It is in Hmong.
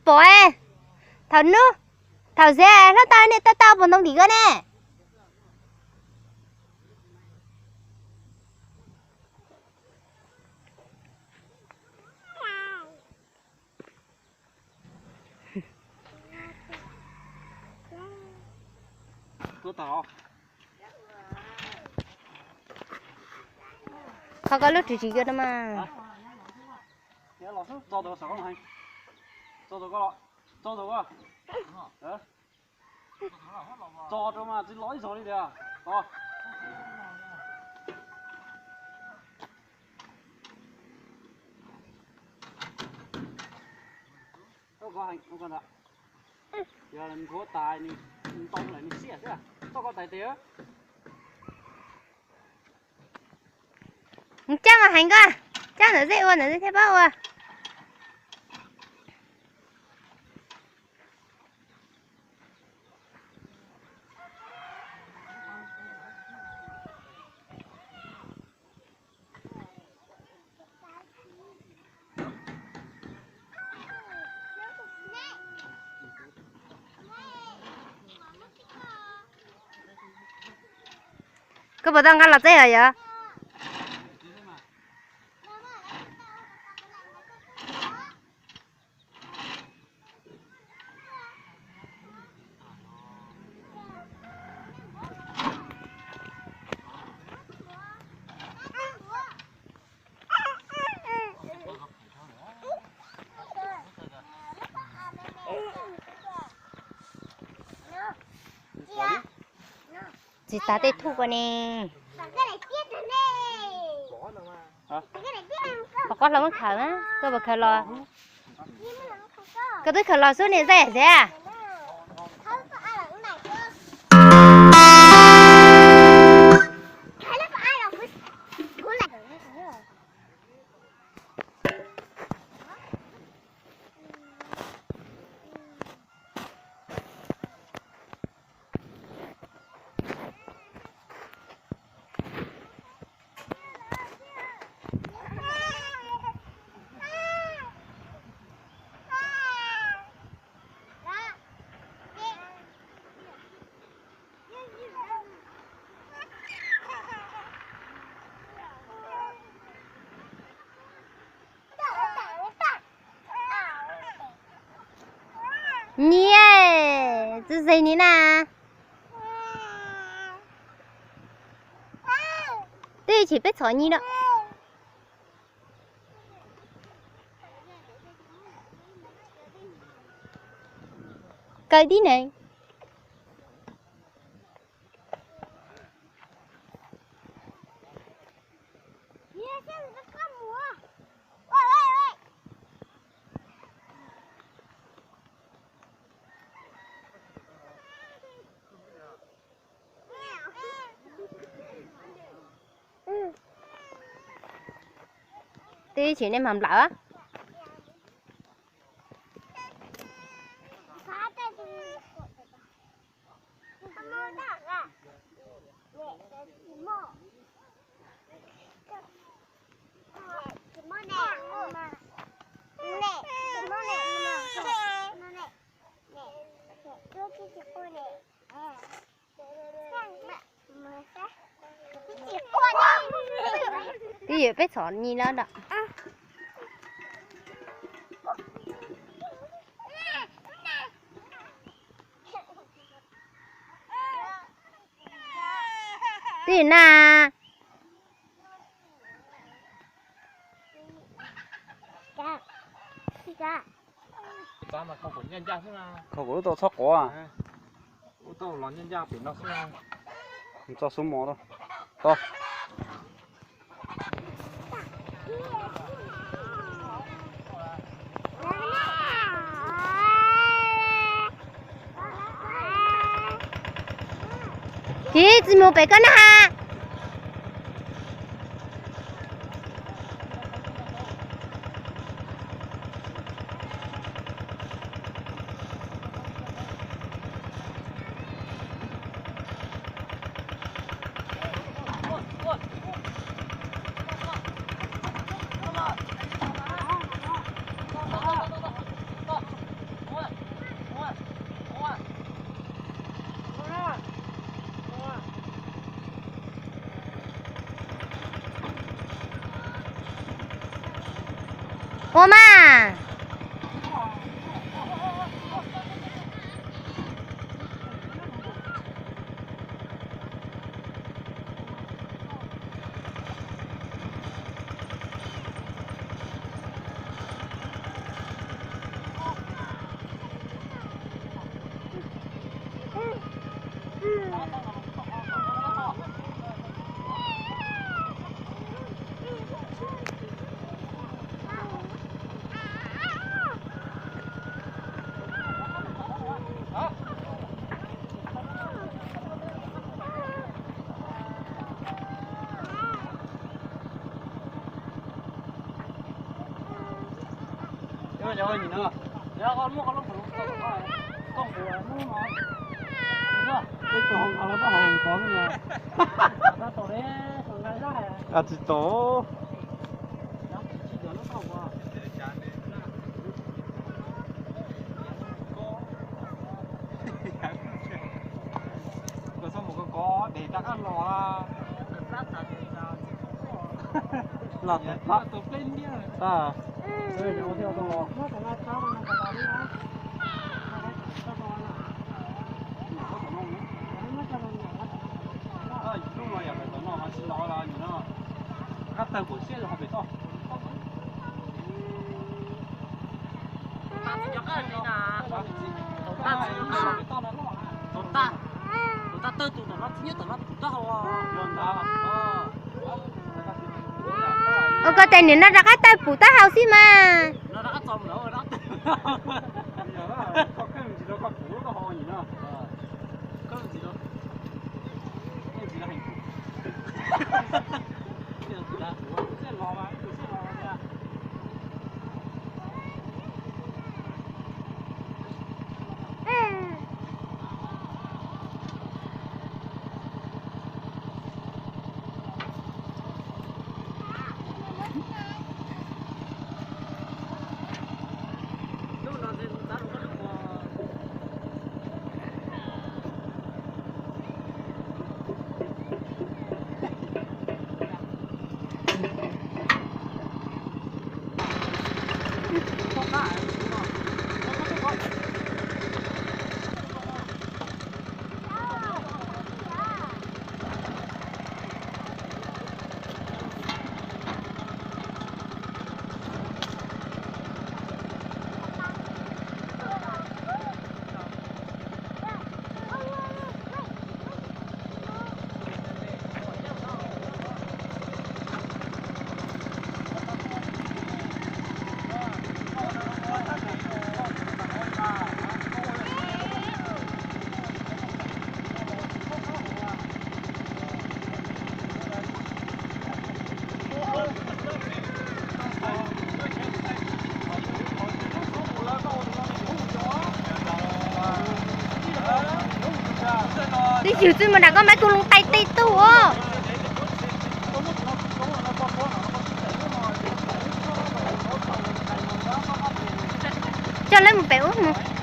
pom, thaum nub, thaum xav hlob tau nej tau tau pom ntoo tim ko ne. Qhov ko lub ris ris ko no mas. Tso rau mas tsis los ib zaug li tiag. Yog nthuav tas nws ntoo lawm nws siab xwb. Txoj ko tais tes. Cab mas heev koj, cab ntawm zej ua ntawm zej thiaj paub ua. Koj puas tau nqa los txeb os yog? Tsis tas tej thuj ko ne. Pom qab hlo muab khaws na, koj puas khaws los? Koj twb khaws los xub niam zaj xav. Nyiaj, txwv zeeg ni na. Twb chim peb txhom nyiaj lawm. Kaw tib neeg. Twb chim nej mas nplawm. Twb yog peb txhom nyiaj lawm. Twb na. Kho kuv lub tau txhob quav. Tso xub mos rau. Tau. Kiv tsis mus pem koj na has. Ua mas. Tsis tau. Koj txhob mus kov kov, de rov qab los. Los tus pleb ntiab. Hnub no yog pem tom no ho tsis los los nim no. Qab tawg pum siab ho pem toj. Ua koj tias nim no rov qab tawg pum taub hau xwb mas. Twb ywg txwj mus nram koj mab kuj loo tais tej tug os. Coj lawv mus pem ub mus.